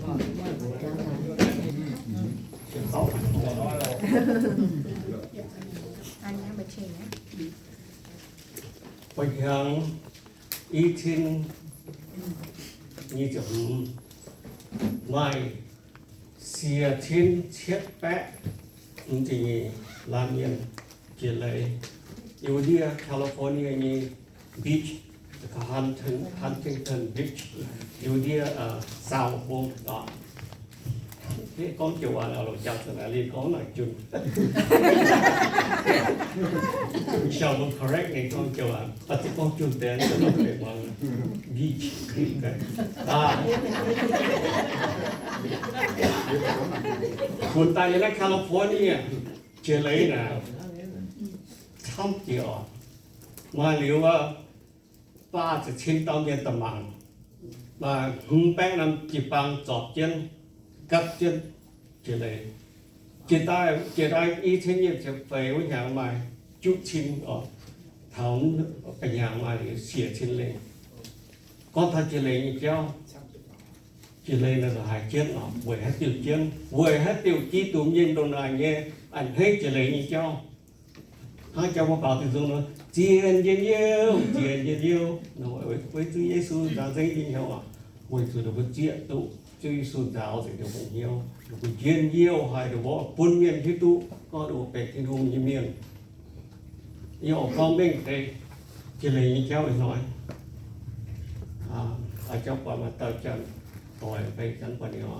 Mba'hnoi hnyangx i cin nyic ziepc hmz, maaih siec cin cietv baeqv hmz ziepc nyeic laanh mienh jiex leiz yiem ndiev California nyei beach, Huntington, Huntington Beach, yiem ndiev South Home. Gorngv joux waac, longc jaa-zinh aac, liuz gorngv naaic junc. Shall we correct ninh gorngv joux waac, baac ziouc gorngv junc deix, beach, beach. Funx daaih yiem naaiv California jiex leiz naaic, camv jiex oc. Maaih liuz wuov faah ziepc cin dauh mienh daaih mangc, maaih hmz baeqv norm jiu-baang zorpc jienv, gapv jienv jiex leiz. Jiex daaih, jiex daaih i cin nyic ziepc feix wuov hnyangx maaih juqv cin oc. Taux mba'hnyangx maaih liuz siec cin lengh. Gorngv taux jiex leiz nyei jauv, jiex leiz naaic haiz jienv oc, weic haaix diuc jienv? Weic haaix diuc Giduc mienh ndongc naaic nyei a'hneiv jiex leiz nyei jauv. Hnangv jauv mbuo baaux diuh nzung nor, zien njien-youh, zien njien-youh, weic zuqc Yesu nzaaux nzengc nyei hnyouv oc. Weic zuqc ninh mbuo zieqv duqv Ziouv Yesu nzaaux nzengc ninh mbuo hnyouv, ninh mbuo njien-youh haic, ninh mbuo bun mienh hiuv duqv gorngv ninh mbuo benx Tin-Hungh nyei mienh. Yie oix gorngv mengh deix jiex leiz nyei jauv ih hnoi. Aa, jauv buatc maaih dauh janx doic, benx janx buatc ninh oc.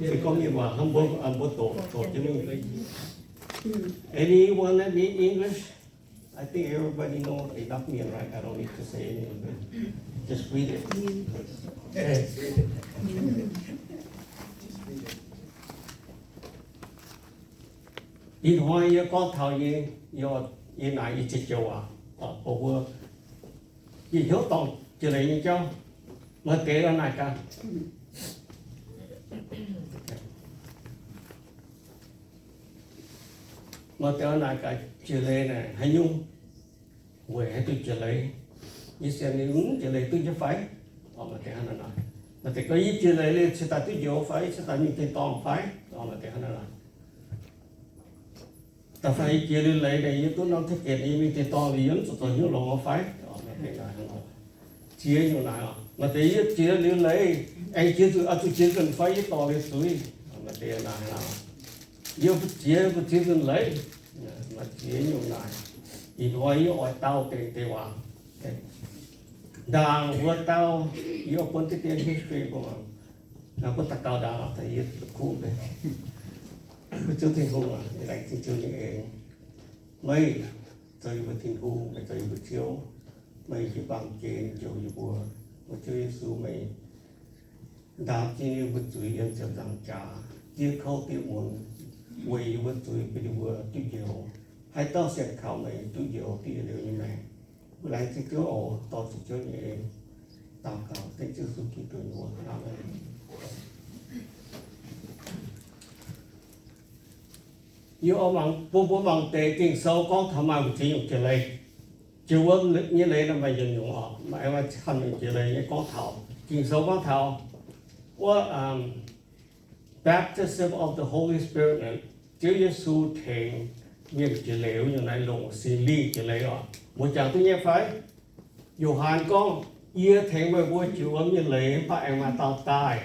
Se gorngv mienh waac hnangv mbuo, mbuo doqc, doqc jienv mingh. Anyone that need English? I think everybody know enough Mien, right? I don't need to say anything. Just read it. Ih hnoi yie gorngv taux yie, yie naaic yie ziex joux waac, mbuo yie hnyouv dorngc jiex leiz nyei jauv. Maaih deix naaic gaax, maaih deix naaic gaax jiex leiz naaic haaix nyungc, weic haaix diuc jiex leiz, yie sienx ninh mv jiex leiz duqv nyei fai? Maaih deix hnangv naaic. Maaih deix gorngv yie jiex leiz liuz cingx daaih duqv njoux fai, cingx daaih mingh tin-dorngh fai? Maaih deix hnangv naaic. Da'faanh yie jiex liuz leiz naaic, yie duqv norm ticket, yie mingh tin-dorngh liuz yie mv zuqc zoux hnyouv longx fai? Ziex nyungc naaic oc. Maaih deix yie jiex liuz leiz aengx jiex nzunc, zuqc jiex nzunc fai yie dorh liuz zuiz? Maaih deix naaic oc. Yie mbuo jiex, mbuo jiex nzunc leiz. Maaih ziex nyungc naaic. Ih hnoi yie oix dau deix, deix waac. Ndaangc mbuo dau, yie oix bun deix history mbuo, mbuo daux gaux ndaangc, yie kuv deix. Mbuo Ziouv Tin-Hungh aac, laengz zingh Ziouv nyei en. Meih zoux yie mbuo Tin-Hungh, meih zoux yie mbuo Ziouv. Meih jiu-baang gen njoux yie mbuo. Mbuo Ziouv Yesu, meih ndaam jienv yie mbuo zuiz yiem ziepc nzaangc jaax, diev kouv diev muonz, weic yie mbuo zuiz bun yie mbuo duqv njoux. Haaix dauh sienx kaux meih duqv njoux, duqv yietc liuz nyei maengc. Mbuo laengz zingh Ziouv oc, dorh zuqc Ziouv nyei en. Daux gaux dengv Ziouv Yesu Giduc nyei mbuox. Aamen. Yie oix mangc, bun mbuo mangc deix Ging-Sou gorngv taux maaih ziex nyungc jiex leiz. Jiex wuom nyei leiz naaiv maaih yietc nyungc oc, maaih camv nyungc jiex leiz nyei gorngv taux. Ging-Sou gorngv taux wuov, um, baptism of the Holy Spirit naaic, Ziouv Yesu tengx mienh jiex leiz wuov nyungc naaiv longc Singx Lingh jiex leiz oc. Mbuo jangx duqv nyei fai? Yo^han gorngv, yie tengx meih mbuo jiex wuom nyei leiz, mv baac aengx maaih dauh daaih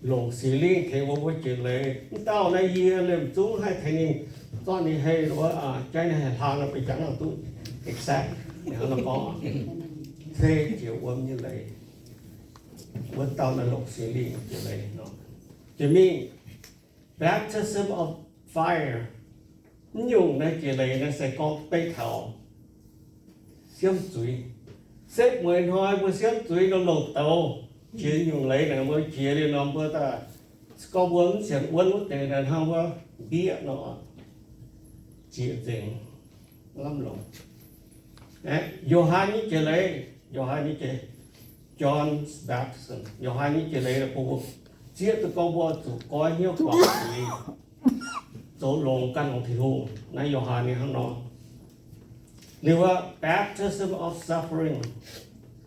longc Singx Lingh tengx meih mbuo jiex leiz. Mv dauh naaiv yie liemh zungv haih tengx ninh zorqv ninh hei wuov, jaiv ninh hei hlang nor, beiv jangx nor duqv exact ninh hnangv nor gorngv, se jiex wuom nyei leiz. Wuov dauh naaiv longc Singx Lingh jiex leiz nor. Jiex mingh baptism of fire. Mv nyungc naaiv jiex leiz naaiv se gorngv beiv taux siemv zuiz. Setv mueiz hnoi mbuo siemv zuiz nor longc douz. Jiex nyungc leiz naaic mbuo jiex liuz nor mbuo daaih, se gorngv mbuo mv sienx wuonv wuov deix naaic hnangv wuov mbieqv nor, zieqc nzengc, lamh longc. Aeqv, Yo^han nyei jiex leiz, Yo^han nyei jiex, John's baptism, Yo^han nyei jiex leiz bun mbuo zieqv duqv gorngv mbuo zuqc goiv hnyouv guangc zuiz, zoux longx gan longx Tin-Hungh. Naaiv Yo^han nyei hnangv nor. Liuz wuov baptism of suffering,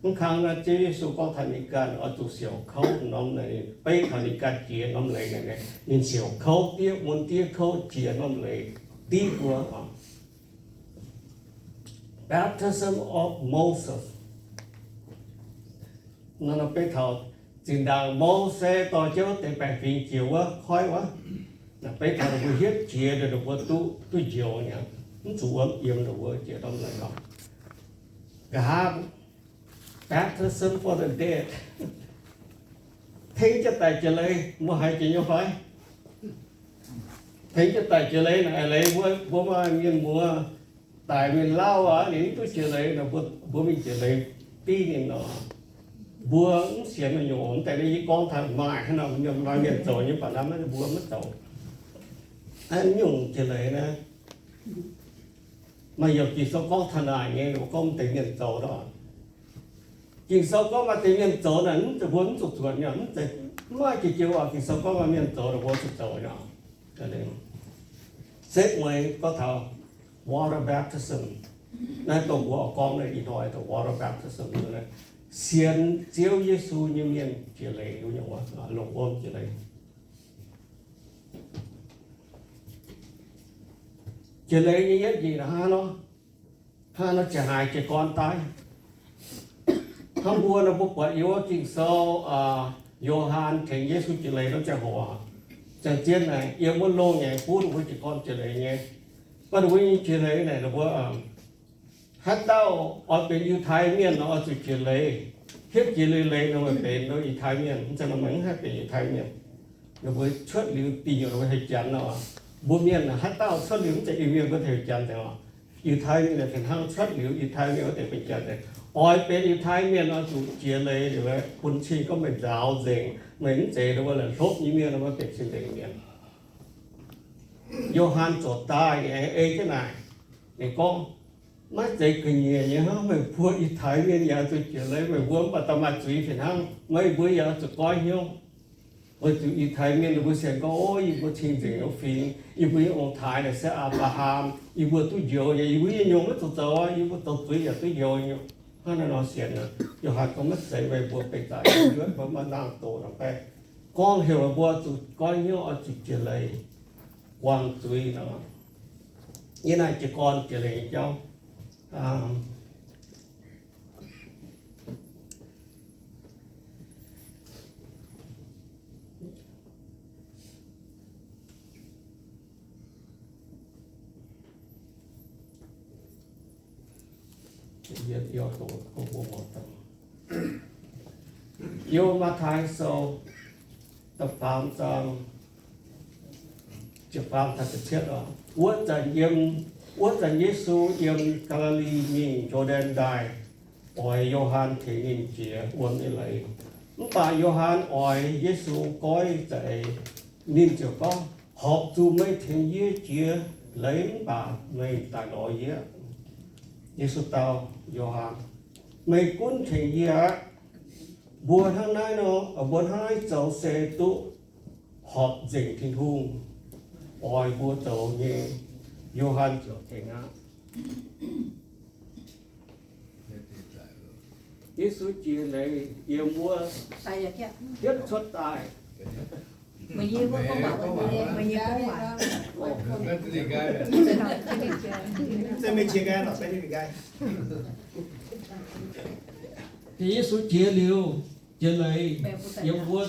Mv kang naaiv Ziouv Yesu gorngv taux ninh ganh oix zuqc siouc kouv norm, beiv taux ninh ganh jiex norm leiz naaic, ninh siouc kouv diev mun diev kouv jiex norm leiz div mbuo. Baptism of Moses. Naaiv beiv taux zinh ndaangc Mose dorh jienv wuov deix baengc fingx jiex wuov koiv wuov, naaiv beiv taux ninh mbuo hietv jiex ninh mbuo duqv, duqv njoux nyei, mv zuqc wuom yiem ninh mbuo jiex norm leiz oc. Nqa'haav Baptism for the dead. Tengx jienv daic jiex leiz, mbuo haiz jiex nyei fai? Tengx jienv daic jiex leiz naaic, leiz mbuo, mbuo maaih mienh muoz daic mingh lauh aqv, ninh mv duqv jiex leiz nor, mbuo, mbuo mingh jiex leiz div ninh nor. Mbuo mv sienx nyungc, mv deix yie gorngv taux maaih hnangv nor, maaih mienh zoux nyei, mv baac naaiv mbuo maiv zoux. Aa, nyungc jiex leiz naaiv, maaih yiem Ging-Sou gorngv taux naaic nyei, gorngv mv deix mienh zoux nor. Ging-Sou gorngv maaih deix mienh zoux naaic, mv zeiz mbuo mv zuqc zuotc nyei, mv zeiz, mv maaih jiex jiex waac Ging-Sou gorngv maaih mienh zoux nor mbuo zuqc zoux nyei. Setv mueiz gorngv taux water baptism. Naaiv dongh mbuo oix gorngv naaiv ih hnoi dongh water baptism, sienx Ziouv Yesu nyei mienh jiex leiz, longc wuom jiex leiz. Jiex leiz nyei yietv nyic hnangv nor, hnangv nor ziangh haaix jiez gorn daaih. Hnangv mbuo nor, mbuo buatc yiem wuov Ging-Sou, Yo^han tengx Yesu jiex leiz nor ziangh hoc, ziangh zien naaic yiem wuov loz-ngaengc bun ninh mbuo jiez gorn jiex leiz nyei. Mv baac ninh mbuo nyei jiex leiz naaic, ninh mbuo haaix dauh oix benx Yiutai Mienh nor oix zuqc jiex leiz. Hietv jiex leiz, leiz nor meih benx Yiutai Mienh. Mv zeiz nor meih mv haih benx Yiutai Mienh. Ninh mbuo cuotv liuz dingc nyei, ninh mbuo heuc Janx nor. Mbuo mienh haaix dauh cuotv liuz mv zeiz Iu-Mienh mbuo heuc Janx deix oc. Yiutai Mienh fih hnangv cuotv liuz Yiutai Mienh wuov deix benx Janx deix. Oix benx Yiutai Mienh nor zuqc jiex leiz, bun cing gorngv meih nzaaux nzengc, meih mv zeiz wuov laaic hlopv nyei mienh, maiv benx cing-nzengc mienh. Yo^han zoux daaih aengx ei jienv naaic, ninh gorngv, maiv zeiz ga'nyiec nyei hnangv, meih mbuo Yiutai Mienh yaac zuqc jiex leiz, meih mbuo mv baac daaih maaih zuiz fih hnangv, meih mbuo yaac zuqc goiv hnyouv. Weic zuqc Yiutai Mienh ninh mbuo sienx gorngv, o, yie mbuo cing-nzengc nyei fingx, yie mbuo nyei ong-taaix naaic se Apc^laa^ham, yie mbuo duqv njoux nyei, yie mbuo nyei nyungc maiv zuqc zoux, yie mbuo zoux zuiz yaac duqv njoux nyei. Hnangv naaiv nor sienx nor, Yo^han gorngv maiv zeiz, meih mbuo benx daaih njuov, mbuo maiv nangh doqc nor baeqv. Gorngv heuc mbuo zuqc goiv hnyouv oix zuqc jiex leiz, guangc zuiz nor. Yie naaic jiez gorn jiex leiz nyei jauv. Yiem Matv^taai Sou da'faam zaang, wuov zanc yiem, wuov zanc Yesu yiem Gaa^li^li mingh Jor^ndaen Ndaaih, oix Yo^han tengx ninh jiex wuom nyei leiz. Mv baac Yo^han oix Yesu goiv za'eix. Ninh ziouc gorngv, horpc zuqc meih tengx yie jiex leiz mv baac meih daaih lorz yie. Yesu dau Yo^han, meih gunv tengx yie aqv. Mbuo hnangv naaiv nor, mbuo hnangv naaiv zoux se duqv horpc nzengc Tin-Hungh oix mbuo zoux nyei. Yo^han ziouc tengx aqv. Yesu jiex leiz yiem wuov hietv cuotv daaih. Yesu jiex liuz, jiex leiz yiem wuov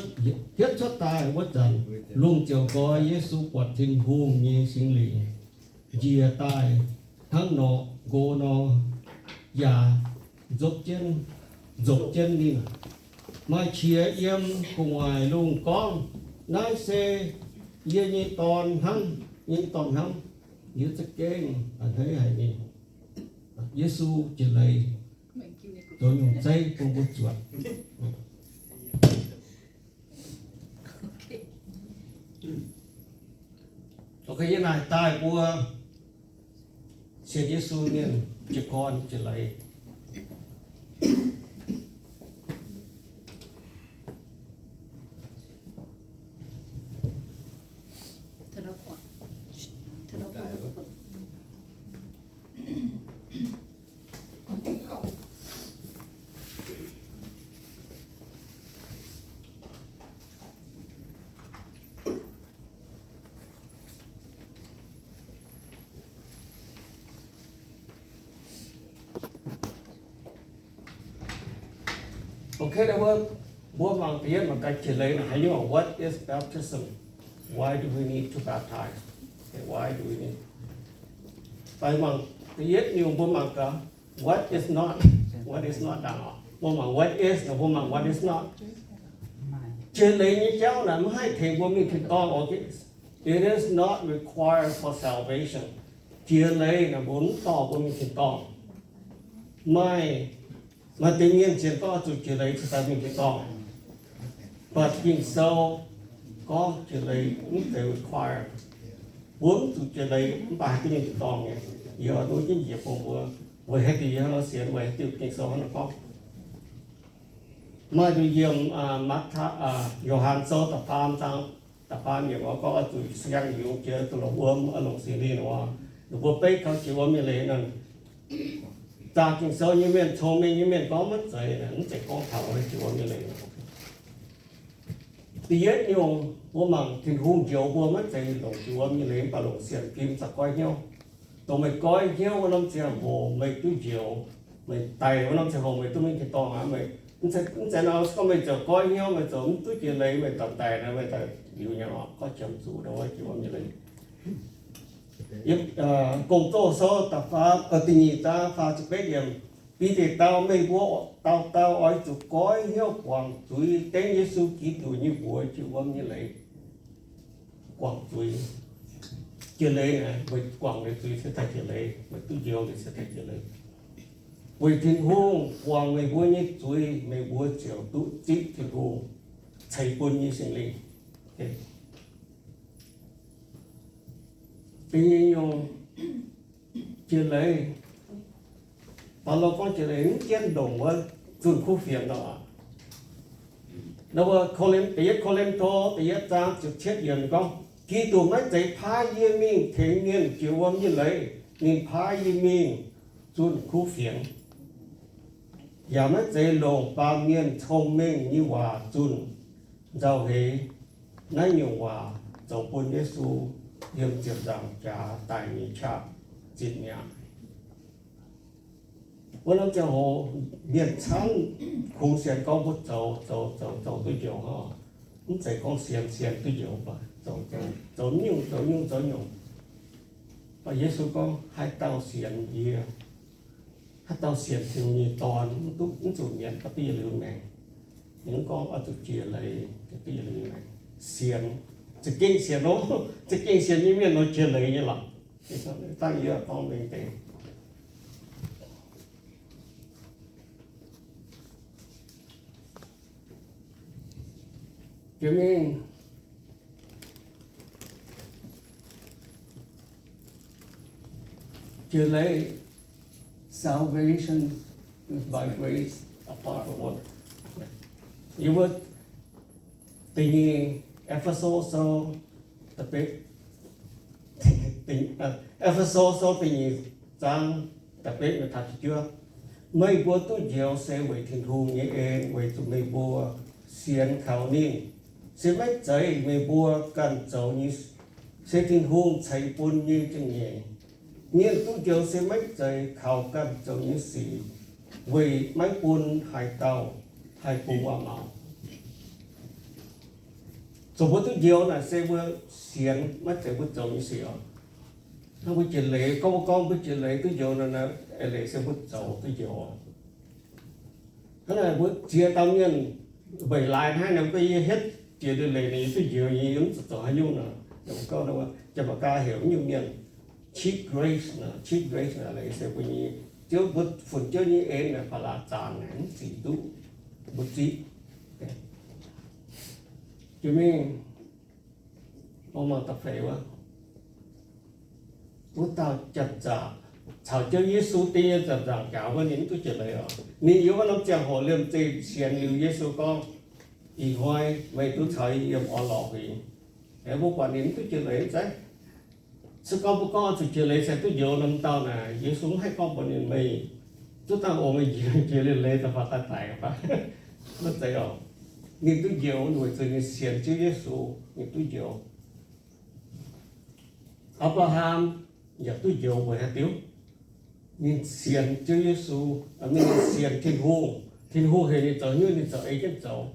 hietv cuotv daaih wuov zanc, lungh ziouc nqoi Yesu buatc Tin-Hungh nyei Singx Lingh njiec daaih hnangv norqc nqo nor, yaac nzopv jienv, nzopv jienv ninh. Maaih qiex yiem gu'nguaaic lungh gorngv, naaiv se yie nyei Dorn hnamv, nyei Dorn hnamv. Liuz za'gengh a'hneiv haic ninh. Yesu jiex leiz zoux nyungc zeiv bun mbuo zuotc. Yie naaic daaih mbuo sienx Yesu mienh jiez gorn jiex leiz. Mbuo mangc da'yietv mangc gaax jiex leiz naaic haaix nyungc. What is baptism? Why do we need to baptize? Okay, why do we need? Fai mangc da'yietv nyungc mbuo mangc gaax what is not, what is not dangh oc. Mbuo mangc what is, mbuo mangc what is not. Jiex leiz nyei jauv naaic maiv haih tengx mbuo mingh tin-dorngh oc. It is not required for salvation. Jiex leiz naaic mbuo mv dorh mbuo mingh tin-dorngh. Maaih, maaih deix mienh sienx gorngv oix zuqc jiex leiz cingx daaih mingh tin-dorngh. But Ging-Sou gorngv jiex leiz mv zeiz require. Mbuo mv zuqc jiex leiz mv baac haih duqv mingh tin-dorngh nyei. Yie oix duqv jienv njiec bun mbuo weic haaix diuc yie hnangv nor sienx, weic haaix diuc Ging-Sou hnangv nor gorngv. Maaih nduqc yiem Matv^taai, Yo^han Sou da'faam zaang, da'faam yiemc oix gorngv oix zuqc siang-yungz jiex duqv longc wuom, oix longc Singx Lingh oc. Ninh mbuo beiv kaux jiex wuom nyei leiz naaic, zaah Ging-Sou nyei mienh, cong-mengh nyei mienh gorngv maiv zeiz, mv zeiz gorngv taux jiex wuom nyei leiz. Da'yietv nyungc, mbuo mangc Tin-Hungh njoux mbuo maiv zeiz longc jiex wuom nyei leiz, mv baac longc sienx fim caux goiv hnyouv. Dongh meih goiv hnyouv wuov norm ziangh hoc meih duqv njoux, meih daic wuov norm ziangh hoc meih duqv mingh tin-dorngh aqv. Mv zeiz nor, gorngv meih ziouc goiv hnyouv, meih ziouc mv duqv jiex leiz, meih daaih daic nor, meih daaih liuz nyei oc, goiv qiemx zuqc ndau wuov jiex wuom nyei leiz. Gong-Zoh Sou da'faam, da'nyeic zaang faah ziepc betv yiemc, Bide dau, meih mbuo dauh dauh oix zuqc goiv hnyouv guangc zuiz dengv Yesu Giduc nyei mbuox jiex wuom nyei leiz. Guangc zuiz. Jiex leiz naaic, meih guangc meih zuiz se daaih jiex leiz, meih duqv njoux liuz se daaih jiex leiz. Weic Tin-Hungh guangc meih mbuo nyei zuiz, meih mbuo ziouc duqv zipv Tin-Hungh ceix bun nyei Singx Lingh. Da'nyeic nyungc, jiex leiz. Baulo gorngv jiex leiz mv jienv ndongc wuov zunh kuv fienx nor. Nor wuov Ko^lin, da'yietv Ko^lin^to da'yietv zaang ziepc cietv yiemc gorngv, Giduc maiv zeiz paaiv yie mingh tengx mienh jiex wuom nyei leiz. Ninh paaiv yie mingh zunh kuv fienx, yaac maiv zeiz longc baamh mienh cong-mengh nyei waac zunh nzauh heix. Naaiv nyungc waac zoux bun Yesu yiem ziepc nzaangc jaax daic nyei qaqv zitc mi'aqv. Wuov norm ziangh hoc mienh camv kungx sienx gorngv mbuo zoux, zoux, zoux, zoux duqv njoux hnangv. Mv zeiz gorngv sienx, sienx duqv njoux, zoux, zoux nyungc, zoux nyungc, zoux nyungc. Mv baac Yesu gorngv, haaix dauh sienx yie, haaix dauh sienx Tin-Hungh nyei Dorn, mv duqv, mv zuqc mietc, duqv yietc liuz maengc. Ninh mv gorngv oix zuqc jiex leiz, duqv yietc liuz maengc. Sienx, za'gengh sienx nor, za'gengh sienx nyei mienh nor jiex leiz nyei lorqc. Dangh yie gorngv mengh deix. Jiex mingh, jiex leiz, salvation is by grace, apart from work. Yie mbuo da'nyeic E^fe^so Sou da'betv, E^fe^so Sou da'nyeic zaang da'betv, meih taux da'juov. Meih mbuo duqv njoux se weic Tin-Hungh nyei en, weic zuqc meih mbuo sienx kaux ninh. Se maiv zeiz meih mbuo ganh zoux nyei, se Tin-Hungh ceix bun nyei zingh nyeic. Mienh duqv njoux se maiv zeiz kaux ganh zoux nyei sic, weic maiv bun haaix dauh haih bungx waac-maux. Zoux mbuo duqv njoux naaic se mbuo sienx, maiv zeiz mbuo zoux nyei sic oc. Hnangv mbuo jiex leiz, gorngv mbuo gorngv mbuo jiex leiz duqv njoux nor, eix leiz se mbuo zoux duqv njoux oc. Hnangv naaic mbuo ziex dauh mienh mbeix laaix hnangv naaic, mbuo yie hietv jiex leiz naaic yie duqv njoux nyei, yie mv zuqc zoux haaix nyungc nor. Janx-Meigaa heuc mv nyungc mienh cheap grace nor, cheap grace naaic leiz se mbuo nyei, Ziouv, mbuo funx Ziouv nyei en naaic ba'laqc zaanc naaic mv zic duqv mbuo zipv. Jiex mingh, mangc da'feix wuov, wuov dauh janx-zaqc caux Ziouv Yesu ding nyei zanc-zanc gaux wuov, ninh mv duqv jiex leiz oc. Ninh yiem wuov norm ziangh hoc liemh zeih sienx liuz Yesu gorngv, Ih hnoi meih duqv caux yie yiem orn-lorqc huingx. Aeqv, mbuo buatc ninh mv duqv jiex leiz mv zeiz? Se gorngv mbuo gorngv zuqc jiex leiz se duqv njoux norm dauh naaic, Yesu mv haih gorngv mbuox ninh, meih duqv dangh oc, meih jiex, jiex liuz leiz da'faanh daaih daic baac. Maiv zeiz oc. Ninh duqv njoux weic zuqc ninh sienx Ziouv Yesu, ninh duqv njoux. Apc^laa^ham yaac duqv njoux weic haaix diuc? Ninh sienx Ziouv Yesu, ninh sienx Tin-Hungh. Tin-Hungh heuc ninh zoux nyungc, ninh za'eix jienv zoux.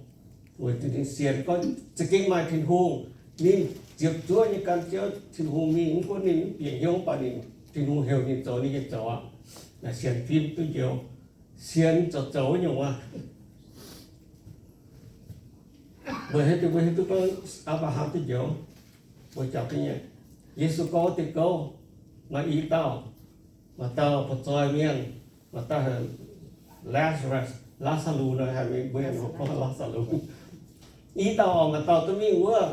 Weic zuqc ninh sienx gorngv za'gengh maaih Tin-Hungh, ninh ziepc zuoqv nyei gan Ziouv Tin-Hungh mingh, mv gunv ninh mv bieqc hnyouv, mv baac ninh, Tin-Hungh heuc ninh zoux, ninh jienv zoux aqv. Naaiv sienx fim duqv njoux, sienx zoux zoux nyungc aqv. Weic haaix diuc? Weic haaix diuc gorngv Apc^laa^ham duqv njoux? Weic jangx da'nyeic, Yesu gorngv wuov diuh gouv, maaih i dauh, maaih dauh buoz-zoih mienh, maaih dauh heuc Lazarus, Laa^saa^lus nor, haiz mbuo Mienh gorngv Laa^saa^lus. I dauh oc, maaih dauh duqv mingh wuov,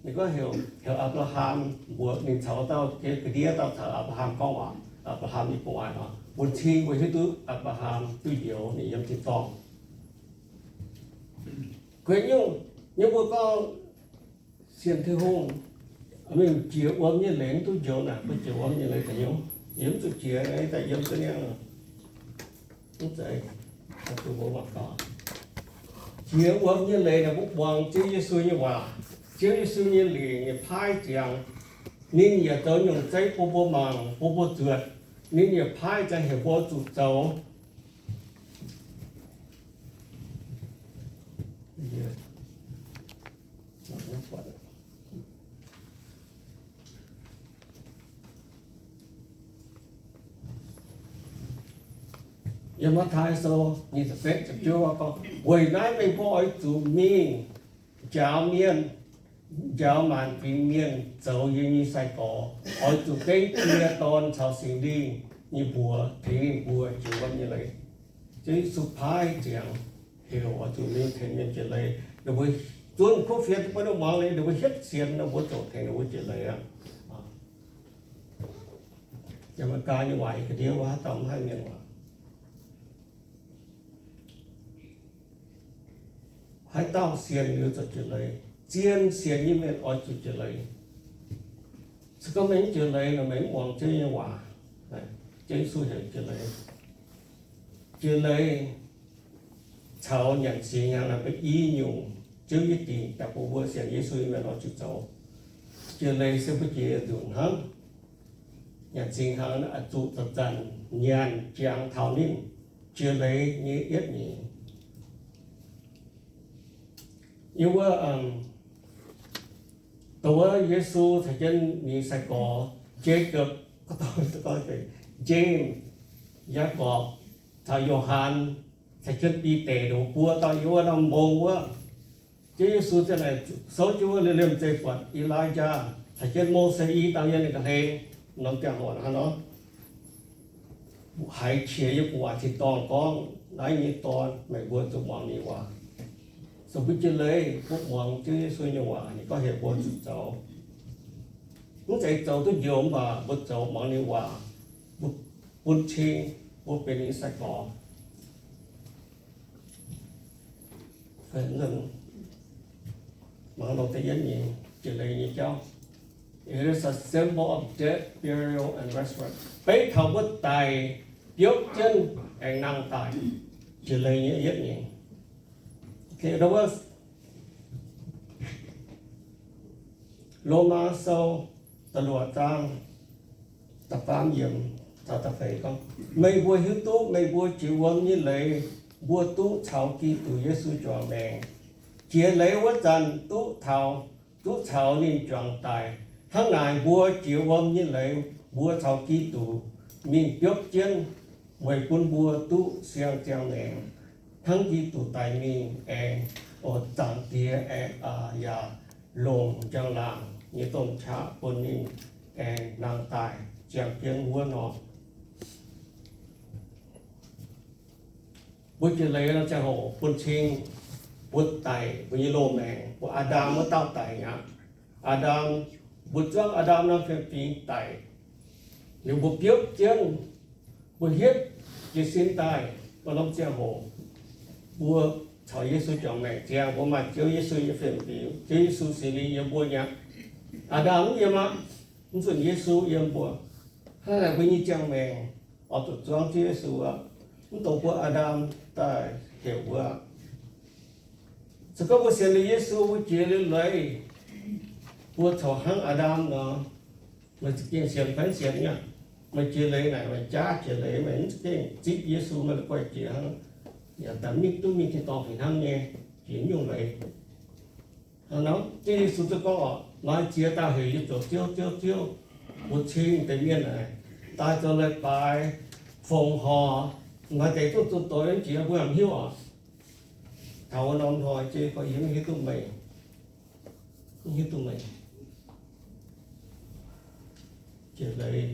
ninh gorngv heuc, heuc Apc^laa^ham mbuox ninh caux dauh ga'ndiev dauh caux Apc^laa^ham gorngv waac. Apc^laa^ham nyei gu'nguaaic oc, bun cing weic hiuv duqv Apc^laa^ham duqv njoux ninh yiem tin-dorngh. Kuinx nyungc, nyungc mbuo gorngv sienx Tin-Hungh, mingh jiex wuom nyei leiz mv duqv njoux naaic, mbuo jiex wuom nyei leiz daaih nyungc, yie mv zuqc jiex daaih yiem duqv niaa. Mv zeiz, jiex wuom nyei leiz naaic mbuo muangx Ziouv Yesu nyei waac, Ziouv Yesu nyei lingc nyei paaiv ziangx. Ninh yaac zoux nyungc zeiv bun mbuo mangc, bun mbuo zuotc. Ninh yaac paaiv ziangx heuc mbuo zuqc zoux. Yiem Matv^taai Sou nyic ziepc betv ziepc juov gorngv, weic naaiv meih mbuo oix zuqc mingh njaaux mienh, njaaux maanc fingx mienh zoux yie nyei sai-gorx. Oix zuqc gengh die, Dorn caux Singx Lingh nyei mbuox tengx ninh mbuo jiex wuom nyei leiz. Ziouv Yesu paaiv ziangx heuc oix zuqc mingh tengx mienh jiex leiz. Ninh mbuo zunv kuv fienx bun ninh muangx leiz, ninh mbuo hietv sienx, ninh mbuo ziouc tengx ninh mbuo jiex leiz aqv. Yiem America nyei waac ga'ndiev wuov haaix dauh mv haih mienh waac. Haaix dauh sienx liuz ziouc jiex leiz. Zien sienx nyei mienh oix zuqc jiex leiz. Se gorngv meih mv jiex leiz nor, meih mv muangx Ziouv nyei waac. Ziouv Yesu heuc jiex leiz. Jiex leiz caux nyanc singx hnyangx naaiv mbuo i nyungc Ziouv nyei dingc daaih bun mbuo sienx Yesu nyei mienh oix zuqc zoux. Jiex leiz se mbuo jiex nzunc hnangv. Nyanc singx hnyangx naaiv zuqc zanc-zanc nyanc jangx taux ninh jiex leiz nyei yietv nyungc. Yiem wuov, dongh wuov Yesu caux jienv ninh nyei sai-gorx, Jacob, James, Yaagorpc, caux Yo^han, caux jienv Bide, ninh mbuo buo dauh yiem wuov norm mbong wuov. Ziouv Yesu ziouc naaic souv jienv wuov liemh zeih buatc E^li^yaa caux jienv Mose i dauh yiem ninh ga'hlen norm ziangh hoc hnangv nor. Haiz qiex yiem gu'nguaaic tin-dorngh gorngv, naaiv nyei Dorn, meih mbuo zuqc muangx ninh waac. Se mbuo jiex leiz mbuo muangx Ziouv Yesu nyei waac, ninh gorngv heuc mbuo zuqc zoux. Mv zeiz zoux duqv njoux mv baac mbuo zoux muangx ninh waac, mbuo bun cing, mbuo benx ninh nyei sai-gorx. Mangc longc da'yietv nyungc jiex leiz nyei jauv. It is a symbol of death, burial, and resurrection. Beiv taux mbuo daic, biopv jienv, aengx nangh daaih, jiex leiz nyei yietv nyungc. Lomaa Sou da'luoqc zaang da'faam yiemc caux da'feix gorngv, meih mbuo hiuv duqv meih mbuo jiex wuom nyei leiz, mbuo duqv caux Giduc Yesu juangc maengc. Jiex leiz wuov zanc duqv taux, duqv caux ninh juangc daic. Hnangv naaic mbuo jiex wuom nyei leiz, mbuo caux Giduc mingh biopv jienv, weic bun mbuo duqv siang-ziangh maengc, hnangv Giduc daic mingh aengx, o, Zaangc Diex aengx, aa, yaac longc njang-laangc nyei domh qaqv bun ninh aengx nangh daaih ziangh jienv wuov nor. Mbuo jiex leiz nor ziangh hoc bun cing mbuo daic, mbuo nyei loz-maengc, mbuo Aa^ndam wuov dauh daic mi'aqv. Aa^ndam, mbuo zuangv Aa^ndam norm fiem-fingx daic, liuz mbuo biopv jienv, mbuo hietv jiez sin daaih, mbuo norm ziangh hoc mbuo caux Yesu juangc maengc ziangh, mbuo maaih Ziouv Yesu nyei fiem-fingx, Ziouv Yesu Singx Lingh yiem mbuo mi'aqv. Aa^ndam mv yiem aqv, mv zunc Yesu yiem mbuo. Hnangv naaic mbuo nyei ziangh maengc oix zuqc zuangv Ziouv Yesu aqv. Mv dongh mbuo Aa^ndam daaih heuc mbuo aqv. Se gorngv mbuo sienx liuz Yesu, mbuo jiex liuz leiz, mbuo corc hnangv Aa^ndam nor, meih za'gengh sienx fai mv sienx nyei. Meih jiex leiz naaic, meih jaav jiex leiz, meih mv za'gengh zipv Yesu, meih la'guaih jiex hnangv. Yaac daaih mingh duqv mingh tin-dorngh fih hnangv nyei, jiex nyungc leiz. Hnangv nor, Ziouv Yesu zuqc gorngv oc, maaih ziex dauh heuc yie zoux Ziouv, Ziouv, Ziouv, mbuo cing deix mienh naaic daaih zoux leiz-baaix, fongc horc, maaih deix zungv zuqc doix jiex, mbuo mv hiuv oc. Taux wuov norm hnoi Ziouv gorngv, yie mv hiuv duqv meih, mv hiuv duqv meih. Jiex leiz,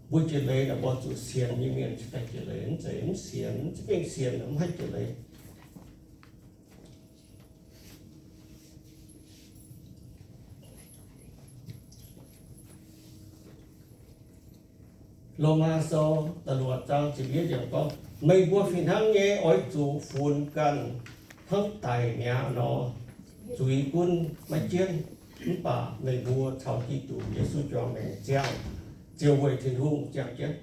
mbuo jiex leiz naaic mbuo zuqc sienx nyei mienh cingx daaih jiex leiz, mv zeiz mv sienx, mv zeiz gengh sienx mv haih jiex leiz. Lomaa Sou da'luoqc zaang ziepc yietv yiemc gorngv, meih mbuo fih hnangv nyei oix zuqc funx ganh hnangv daic mi'aqv nor, zuiz gunv maiv jienv. Mv baac meih mbuo caux Giduc Yesu juangc maengc ziangh, ziouc weic Tin-Hungh ziangh jienv.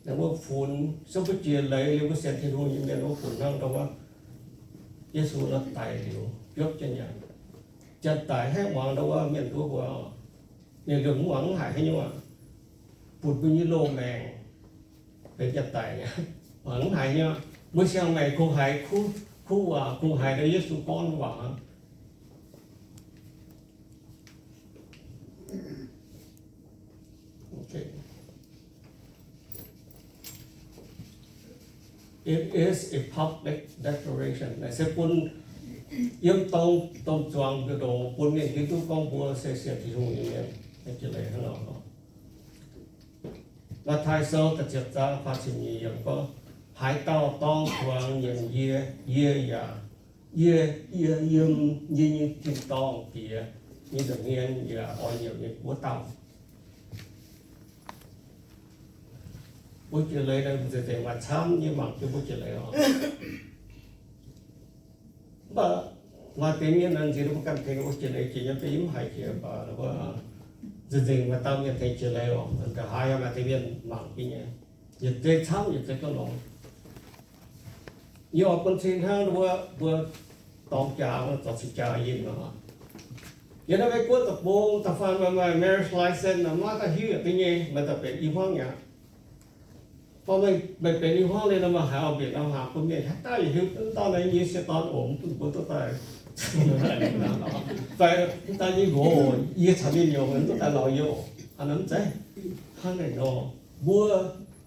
Naaiv mbuo funx, se mbuo jiex leiz liuz mbuo sienx Tin-Hungh nyei mienh, mbuo funx hnangv ndau wuov Yesu nor daic liuz biopv jienv nyanc. Janx-daic haih muangx ndau wuov mienh nduov mbuo, ninh liuz mv muangx mv haiz haaix nyungc, butv mbuo nyei loz-maengc benx janx-daic, muangx mv haiz nyei. Mbuo siang-maengc kungx haiz kuv, kuv waac, kungx haiz ndau Yesu gorngv waac. It is a public declaration. Naaiv se bun yiem dongh, dongh zuangx ndoqc bun mienh hiuv duqv gorngv mbuo se sienx Tin-Hungh nyei mienh. Jiex leiz hnangv nor. Matv^taai Sou da'ziepc zaang faah ziepc nyeic yiemc gorngv, haaix dauh dorng zuangx nyiemc yie, yie yaac, yie, yie yiem yie nyei tin-dorngh Diex nyei nza'hmien yaac oix nyiemc ninh wuov dauh. Mbuo jiex leiz naaic nzengc nzengc maaih camv nyei mangc jienv mbuo jiex leiz oc. Mv baac maaih deix mienh naaic nziex mbuo ganh tengx mbuo jiex leiz jiex nyei, mv baac yie mv haiz jiex, mv baac nzengc nzengc maaih dauh mienh tengx jiex leiz oc. Nqa'haav maaih deix mienh mangc jienv nyei, yietc zei camv yietc zei gauh longx. Yie oix bun cing hnangv wuov mbuo dorng jaax, zorc cing jaax yinh nor. Yiem naaiv Meiv Guoqv deic-bung da'faanh maaih marriage license nor, maiv daaih hiuv yaac duqv nyei, maaih daaih benx i hmuangv aqv. Gorngv meih benx i hmuangv liuz nor, meih haiz oix mbienc nor, haiz bun mienh haaix dauh yaac hiuv, mv dauh naaiv yie se dorn oc, mv bun mbuo duqv daaih, fai mv dauh nyei nqox, yie caux ninh nyungc mv duqv daaih lorz yie oc. Hnangv naaiv mv zeiz. Hnangv naaic nor, mbuo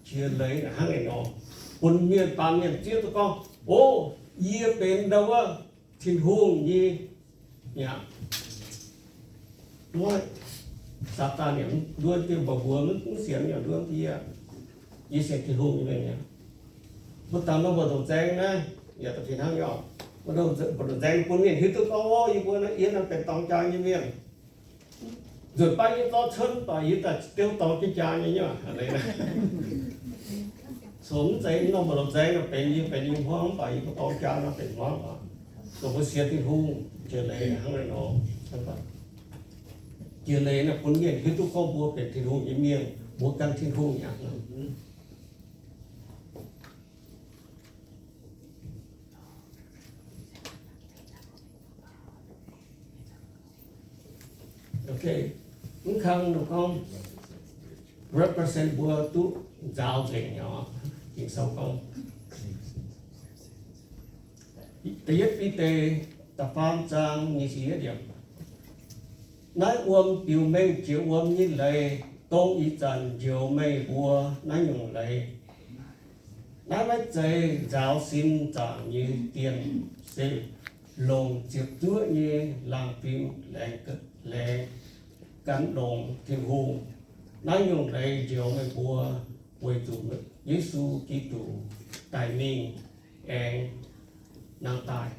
jiex leiz naaic hnangv naaic nor, bun mienh baamh mienh zieqv duqv gorngv, o, yie benx ndau wuov Tin-Hungh nyei mi'aqv. Mv, Saadaan yaac nduov dieh mbuo, mbuo mv sienx yaac nduov dieh. Yie sienx Tin-Hungh nyei mienh mi'aqv. Mbuo dangx nor mbu'ndongx nzaeng naaiv, yaac da'fih hnangv nyei oc. Mbu'ndongx nzaeng bun mienh hiuv duqv gorngv, o, yie mbuo naaiv, yie naaiv benx dorng jaa nyei mienh. Nzunc baav yie zorqv cuotv baac yie daaih diuv dorng jienv jaa nyei nyuoqc. So mv zeiz nor mbu'ndongx nzaeng nor benx yie benx yie hmuangv, mv baac yie mbuo dorng jaa nor benx hmuangv oc. So mbuo sienx Tin-Hungh jiex leiz hnangv naaiv nor. Jiex leiz naaiv bun mienh hiuv duqv gorngv mbuo benx Tin-Hungh nyei mienh, mbuo gan Tin-Hungh aqv. Ok, mv kang ninh gorngv represent mbuo duqv nzaaux nzengc nyei. Ging-Sou gorngv, da'yietv Bide da'faam zaang nyic ziepc yietv yiemc, naaiv wuom biux mengh jiex wuom nyei leiz, dongh ih zanc njoux meih mbuo naaiv nyungc leiz. Naaiv maiv zeiz nzaaux sin zaangc nyei dienh, se longc ziepc zuoqv nyei laangz fim laengz, laengz gan longx Tin-Hungh. Naaiv nyungc leiz njoux meih mbuo weic zuqc Yesu Giduc daic mingh aengx nangh daaih.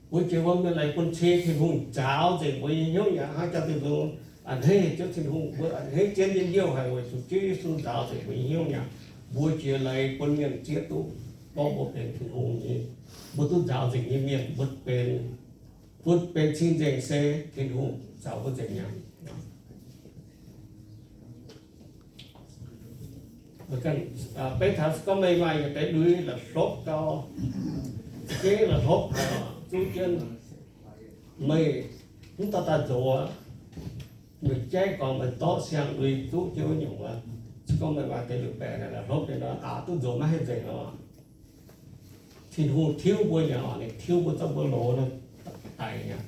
Mbuo jiex wuom nyei leiz bun cing Tin-Hungh nzaaux nzengc mbuo nyei hnyouv mi'aqv. Hnangv jaax Tin-Hungh a'hneiv Ziouv Tin-Hungh, mbuo a'hneiv jienv nyei youh haic weic zuqc Ziouv Yesu nzaaux nzengc mbuo nyei hnyouv mi'aqv. Mbuo jiex leiz bun mienh zieqv duqv gorngv mbuo benx Tin-Hungh nyei, mbuo duqv nzaaux nzengc nyei mienh, mbuo benx, mbuo benx cing nzengc se Tin-Hungh nzaaux mbuo nzengc mi'aqv. Beiv taux gorngv meih maaih yietc deix lui la'hlopv gau, za'gengh la'hlopv haic, zuqv jienv meih mv daaih daaih nzox aqv. Meih jaiv gorngv meih dorqv siang-lui zuqv jienv wuov nyungc wuov. Se gorngv meih maaih deix lui-baeqc naaic la'hlopv nyei nor, aqc duqv nzox maiv haih nzengc nor. Tin-Hungh tiuv mbuo nyei oc, ninh tiuv mbuo zorqv mbuo loz naaiv daic nyei.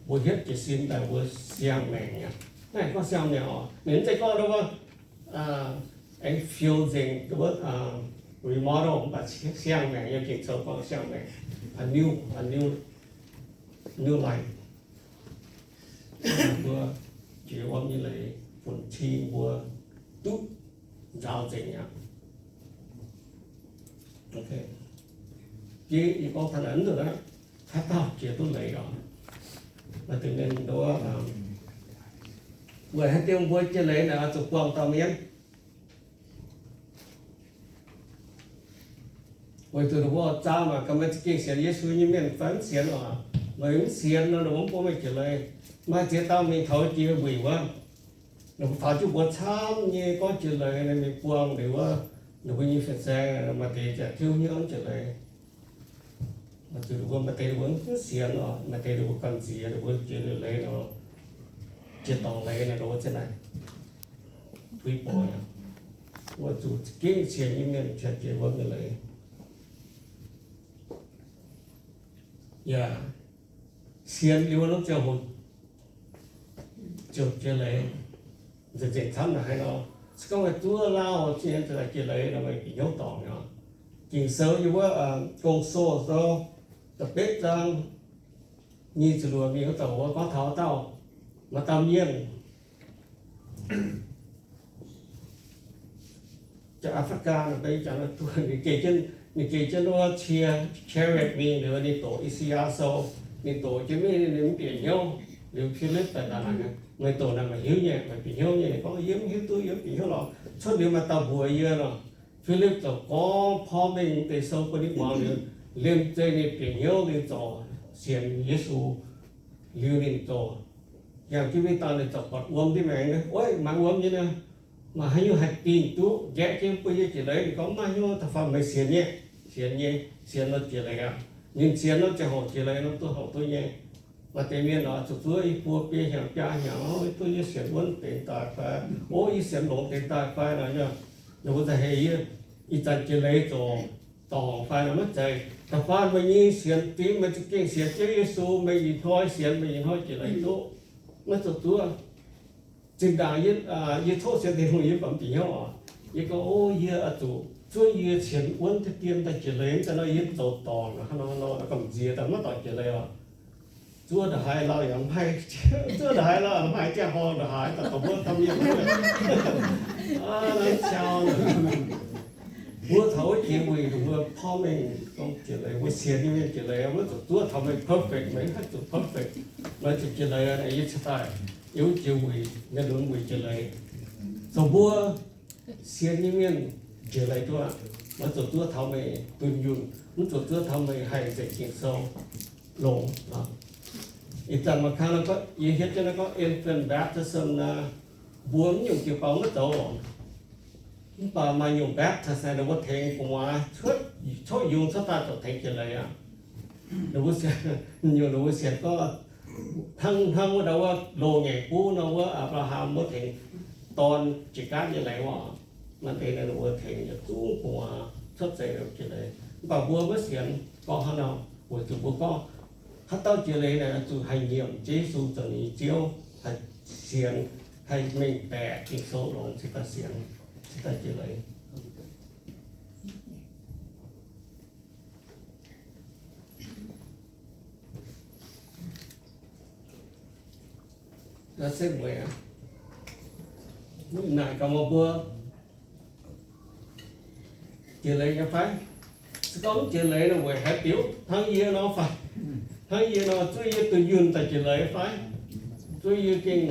Mbuo hietv jiez sin daaih mbuo siang-maengc nyei. Naaiv gorngv siang-maengc oc, ninh mv zeiz gorngv wuov, aengx fiou nzengc, wuov, remodel, mv baac siang-maengc, yiem Ging-Sou gorngv siang-maengc, a new, a new, new life. Mbuo jiex wuom nyei leiz funx cing mbuo duqv nzaaux nzengc aqv. Yie, yie gorngv taux naaiv nzunc aqv, haaix dauh jiex duqv leiz oc, maaih deix mienh nduov, weic haaix diuc mbuo jiex leiz naaic oix zuqc buangh dauh mienv. Weic zuqc ninh mbuo zaah mangc gaax meih za'gengh sienx Yesu nyei mienh fai mv sienx oc. Meih mv sienx nor, ninh mbuo mv bun meih jiex leiz. Maaih ziex dauh mingh taux jiex wuic wuov, ninh mbuo faaux jienv mbuo camv nyei gorngv jiex leiz, ninh mingh buangh liuz wuov, ninh mbuo nyei fin-saeng maaih deix ziouc tiuv hnyouv jiex leiz. Maaih deix ninh mbuo, maaih deix ninh mbuo mv sienx oc, maaih deix ninh mbuo gamh nziex, ninh mbuo jiex leiz nor, jiex dorngc leiz nor, ninh mbuo za'naaic tuix boic. Weic zuqc za'gengh sienx nyei mienh jiex wuom nyei leiz. Yaac sienx liuz wuov norm ziangh hoc ziouc jiex leiz, nzengc nzengc camv naaic haaix nor. Se gorngv meih zuov lauh ziex nyei jiex leiz nor, meih bieqc hnyouv dorngc nyei. Ging-Sou yiem wuov Gong-Sou sou da'betv zaang nyic ziepc luoqc mingh wuov douc wuov gorngv taux dauh, maaih dauh mienh jaax Africa, ninh geh jienv, ninh geh jienv wuov cie chariot mingh liuz, ninh doqc I^saa^yaa Sou, ninh doqc jienv mingh, ninh mv bieqc hnyouv. Liuz Filipv daaih daaih, meih doqc naaic meih hiuv nyei, meih bieqc hnyouv nyei. Ninh gorngv, yie mv hiuv duqv, yie mv bieqc hnyouv lorqc. Cuotv liuz maaih dauh mbuox yie nor. Filipv ziouc gorngv porv mengh deix sou bun ninh muangx liuz, liemh zeih ninh bieqc hnyouv, ninh ziouc sienx Yesu. Liuz ninh ziouc yangh jienv mingh daaih, ninh ziouc buatc wuom ndiev maengx, oix, maaih wuom nyei naaic. Maaih haaix nyungc haih dingh duqv nqaeqv jienv bun yie jiex leiz? Ninh gorngv, maiv haaix nyungc, da'faanh meih sienx nyei. Sienx nyei, sienx nor jiex leiz aqv. Ninh sienx nor ziangh hoc jiex leiz nor, duqv horpc duqv nyei. Maaih deix mienh oix zuqc zuov i buo biei hnyangx biaa hnyangx, o, duqv yie sienx wuonv deix daaih fai, o, yie sienx longx deix daaih fai nor, ninh mbuo za'heix yie ih zanc jiex leiz zoux dorngc fai nor maiv zeiz. Da'faanh meih nyei sienx fim, meih za'gengh sienx Ziouv Yesu, meih ih hnoi sienx, meih ih hnoi jiex leiz duqv, maiv zuqc zuov. Zinh ndaangc yie, yie coqv sienx Tin-Hungh yie baac mv bieqc hnyouv oc. Yie gorngv, o, yie oix zuqc zuov yie sienx wuonv deix dien daaih jiex leiz, mv zeiz nor yie zoux dorngc hnangv nor nor, gamh nziex daaih maiv dorngc jiex leiz oc. Zuov ndongc haaix lauh yaac mv haih, zuov ndongc haaix lauh mv haih, ziangh hoc ndongc haaix daaih taux mbuo domh mienh, mbuo taux wuov jiex wuic, mbuo porv mengh gorngv jiex leiz, mbuo sienx nyei mienh jiex leiz, maiv zuqc zuov taux meih perfect, meih mv haih zuqc perfect. Meih zuqc jiex leiz, yie cingx daaih yiem wuov jiex wuic, mienh lunx wuic jiex leiz. Zoux mbuo sienx nyei mienh jiex leiz duqv aqv. Maiv zuqc zuov taux meih dunh yunh, mv zuqc zuov taux meih haih nzengc Ging-Sou longx. Ih zanc mangc kang nor gorngv, yie hietv jienv nor gorngv infant baptism naaic, mbuo mv nyungc jiu-baang maiv zoux. Mv baac maaih nyungc Baptist naaic, ninh mbuo tengx gu'nguaaz cuotv, coqv yungz cuotv daaih ziouc tengx jiex leiz aqv. Ninh mbuo sienx, nyungc ninh mbuo sienx gorngv hnangv, hnangv wuov dauh wuov loz-ngaengc buv nor, wuov Apc^laa^ham wuov tengx dorn jiex gaatv nyei leiz oc. Maaih deix ninh mbuo tengx yietc zungv gu'nguaaz cuotv seix jiex leiz. Mv baac mbuo maiv sienx gorngv hnangv nor, weic zuqc mbuo gorngv haaix dauh jiex leiz naaic zuqc haih nyiemc Yesu zoux ninh nyei Ziouv, haih sienx, haih mengh baeqc Ging-Sou longx cingx daaih sienx, cingx daaih jiex leiz. Naaiv se mueiz aqv. Naaic gaax meih mbuo jiex leiz nyei fai? Se gorngv mv jiex leiz nor, weic haaix diuc? Hnangv yie nor fai? Hnangv yie nor, zuov yie dunh yunh daaih jiex leiz fai? Zuov yie gengh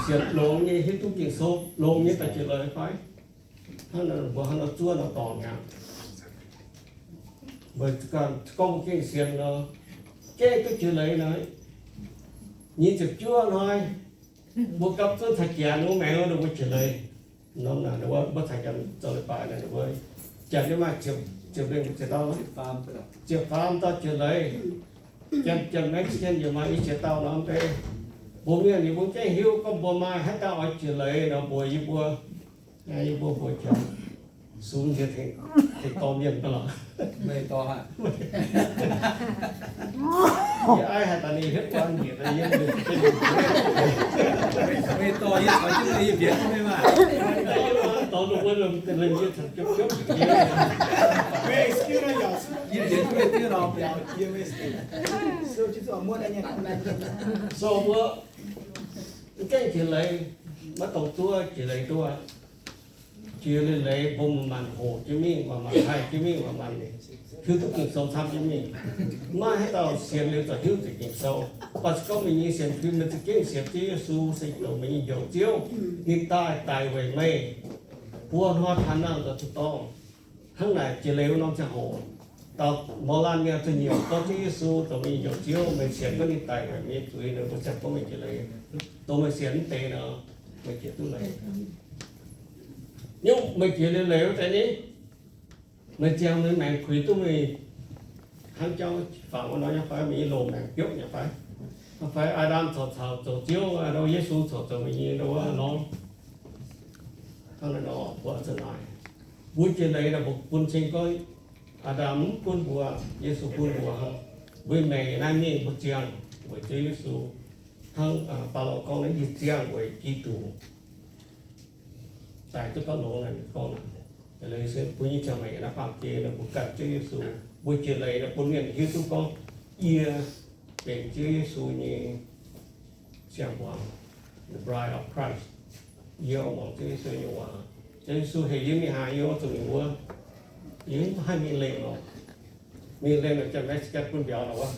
sienx longx nyei, hiuv duqv Ging-Sou longx nyei daaih jiex leiz fai? Hnangv naaic mbuo hnangv nor zuov nor dorngc aqv. Mbuo gorngv mbuo gengh sienx nor, gengh duqv jiex leiz nor, nyic ziepc juov hnoi, mbuo gapv zunv caux janx wuov maengx wuov, ninh mbuo jiex leiz. Norm naaic ninh mbuo, mbuo caux janx zoux leiz-baaix naaic, ninh mbuo janx yaac maaih ziepc, ziepc lengh ziepc dauh, ziepc faam dauh jiex leiz. Janx, janx Mexican yaac maaih i ziex dauh norm deix. Mbuo mienh yie mbuo gengh hiuv gorngv mbuo maaih haaix dauh oix jiex leiz nor, mbuox yie mbuo, yie mbuo mbuox janx. Sung njiec tengx, tengx dorh mienh daaih lorqc. Meih dorh haic. Yie aiv haaix daaih ninh hietv guanh njiec daaih yiem njiec. Meih dorh yie caux jienv meih yie mbienv duqv meih maah. Dorh ninh wuov lomh deix yie caux jienv jopv jopv njiec. Yie mbienv duqv meih diev lorqc. So mbuo mv gaengh jiex leiz, maiv dongh zuov jiex leiz duqv. Jiex leiz leiz, mbuo manc-manc hoqc jienv mingh, manc-manc haih jienv mingh, manc-manc hiuv duqv Ging-Sou camv jienv mingh. Maiv haaix dauh sienx liuz ziouc hiuv zuqc Ging-Sou. Mv baac se gorngv meih nyei sienx fim meih za'gengh sienx Ziouv Yesu se zoux meih nyei Njoux Ziouv, ninh daaih daic weic meih, buo hnoi taux naaiv nzoih duqv dorngh. Hnangv naaic jiex leiz wuov norm ziangh hoc, dauh mouz laanh mienh za'nyeic gorngv Ziouv Yesu zoux meih nyei Njoux Ziouv, meih sienx gorngv ninh daic weic meih nyei zuiz nor, mbuo ziangh gorngv meih jiex leiz. Dongh meih sienx mv deix nor, meih jiex duqv leiz. Nyungc meih jiex leiz leiz wuov deix ni, meih ziangh meih maengx puix duqv meih hnangv jauv fangx wuov nor nyei fai? Meih nyei loz-maengx biopv nyei fai? Fai Aa^ndam caux, caux zoux Ziouv, Yesu caux zoux meih nyei nor, hnangv naaiv nor mbuo zuqc naaic. Mbuo jiex leiz nor mbuo bun cing gorngv Aa^ndam mv bun mbuo, Yesu bun mbuo hnangv. Mbuo maengc naaiv mingh mbuo ziangh weic Ziouv Yesu. Hnangv Baulo gorngv naaiv, yie ziangh weic Giduc. Daaih duqv gauh longx naaic, ninh gorngv naaic. Leiz se mbuo nyei ziangh maengc naaiv baamh gen nor mbuo ganh Ziouv Yesu. Mbuo jiex leiz nor bun mienh hiuv duqv gorngv yie benx Ziouv Yesu nyei siang-hmuangx, the bride of Christ. Yie muangx Ziouv Yesu nyei waac. Ziouv Yesu heuc yie mingh haaix, yie oix zuqc mingh wuov. Yie mv haih mingh lengh lorqc. Mingh lengh lorqc, janx-Mexican bun mbiauz lorqc wuov.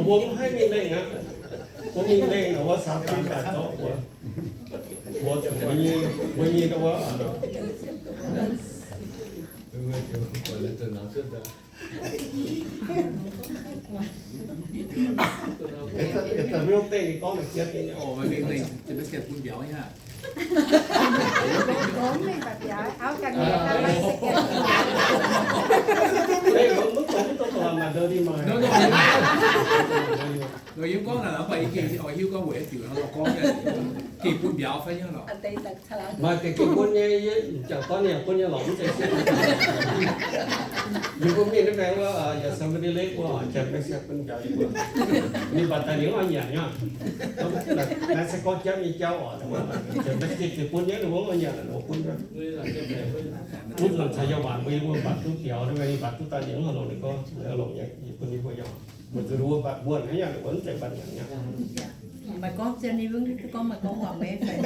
Mbuo mv haih mingh lengh aqv. Mbuo mingh lengh lorqc wuov, Saadaan daaih zorqv mbuo. Mbuo, mbuo nyei, mbuo nyei wuov, Ih, ih, ih, mv deix ninh gorngv naaic jiex deix nyei. Ov, mv deix, deix bun mbiauz nyei aqv. Mv deix, mv deix, mv deix, mv deix, mv deix. Nor yie gorngv naaic, mv baac yie gengh oix hiuv gorngv weic haaix diuc nor gorngv, gengh bun mbiauz fai nyei lorqc. Maaih deix gengh bun nyei, yie m'jangc dorn yaac bun nyei lorqc, mv zeiz sienx. Yie mbuo mingh naaiv maengx wuov, Yosemite Lake wuov, janx-Mexican bun mbiauz yie mbuo. Ninh mbatc daaih ninh mv oix nyanc nyei. Naaiv se gorngv jangv nyei jauv oc, janx-Mexican bun nyei, ninh mbuo mv oix nyanc, ninh mbuo bun nyei. Wuov zanc caux yie waanc mbuo, yie mbuo mbatc duqv biaux, ninh mbatc duqv daaih ninh mv oix longc, ninh gorngv, oix longc nyei, yie bun yie mbuo yaac. Weic zuqc ninh mbuo mbatc mbuo hnangv nyanc, ninh mbuo mv zeiz mbatc nyanc nyei. Meih gorngv zien nyei, mv gorngv meih gorngv waac meiv fai.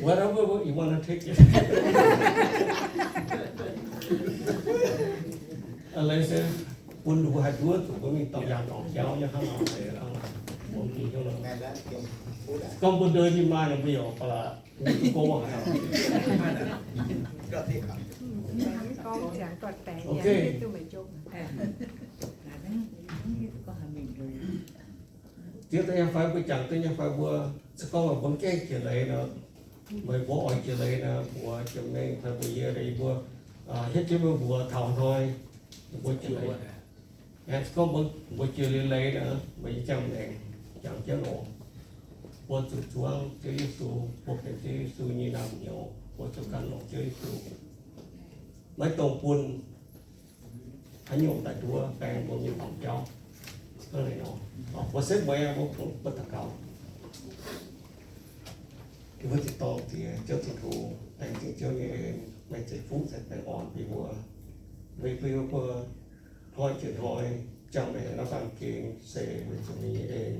Whatever you wanna take it. Leiz se bun ninh mbuo haih nduov zuqc mbuo mingh dorh yangh dorngc jauv nyei hnangv nor. Gorngv mbuo ndeic ninh maaih ninh mbuo yaac ba'laqc mingh duqv gouv haic. Ok. Ziex deix nyei fai mbuo jangx deix nyei fai mbuo, se gorngv mbuo mv gaengh jiex leiz nor, meih mbuo oix jiex leiz nor, mbuox jiex mengh fai mbuox yie, yie mbuo hietv jienv mbuo mbuox taux hnoi mbuo jiex leiz. Se gorngv mbuo jiex leiz nor, mbuo nyei ziangh maengc jangx jienv oc. Mbuo zuqc zuangv Ziouv Yesu, mbuo benx Ziouv Yesu nyei naamh nyouz, mbuo zuqc gan longc Ziouv Yesu. Maiv dungx bun haaix nyungc daaih nduov baeng mbuo mingh dorngc jauv. Hnangv naaiv nor, mbuo setv mueiz aqv, mbuo daux gaux. Yie mbuo ziex dorngc Diex, Ziouv Tin-Hungh, laengz zingh Ziouv nyei en, meih ceix fuqv ceix baengh orn bun mbuo. Meih bun mbuo hnoi jiex hnoi, ziangh maengc naaiv baamh gen se weic zuqc meih nyei en.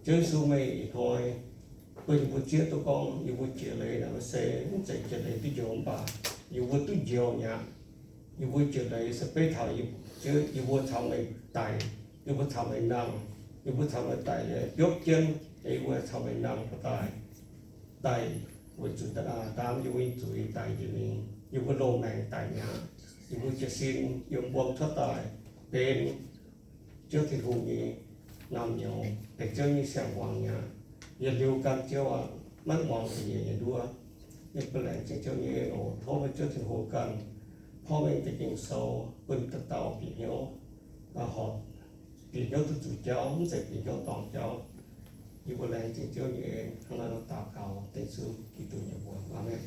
Ziouv Yesu, meih ih hnoi bun yie mbuo zieqv duqv gorngv yie mbuo jiex leiz naaiv se mv zeiz jiex leiz duqv njoux mv baac yie mbuo duqv njoux mi'aqv. Yie mbuo jiex leiz se beiv taux yie mbuo caux meih daic, yie mbuo caux meih nangh, yie mbuo caux meih daic biopv jienv, yie mbuo caux meih nangh daaih, daic weic zuqc ndaam yie mbuo nyei zuiz daic njiec mingh, yie mbuo loz-maengc daic mi'aqv. Yie mbuo jiez sin yiem wuom cuotv daaih benx Ziouv Tin-Hungh nyei naamh nyouz, benx Ziouv nyei siang-hmuangx mi'aqv. Yietc liuz gan Ziouv aac, maiv muangx yie nyei nduov. Yie mbuo laengz zingh Ziouv nyei en oc. Tov meih Ziouv Tin-Hungh ganh porv mengh deix Ging-Sou bun dauh dauh bieqc hnyouv, horpc bieqc hnyouv duqv zuqc jauv, mv zeiz bieqc hnyouv dorngc jauv. Yie mbuo laengz zingh Ziouv nyei en, hnangv naaiv nor daux gaux dengv Yesu Giduc nyei mbuox. Aamen.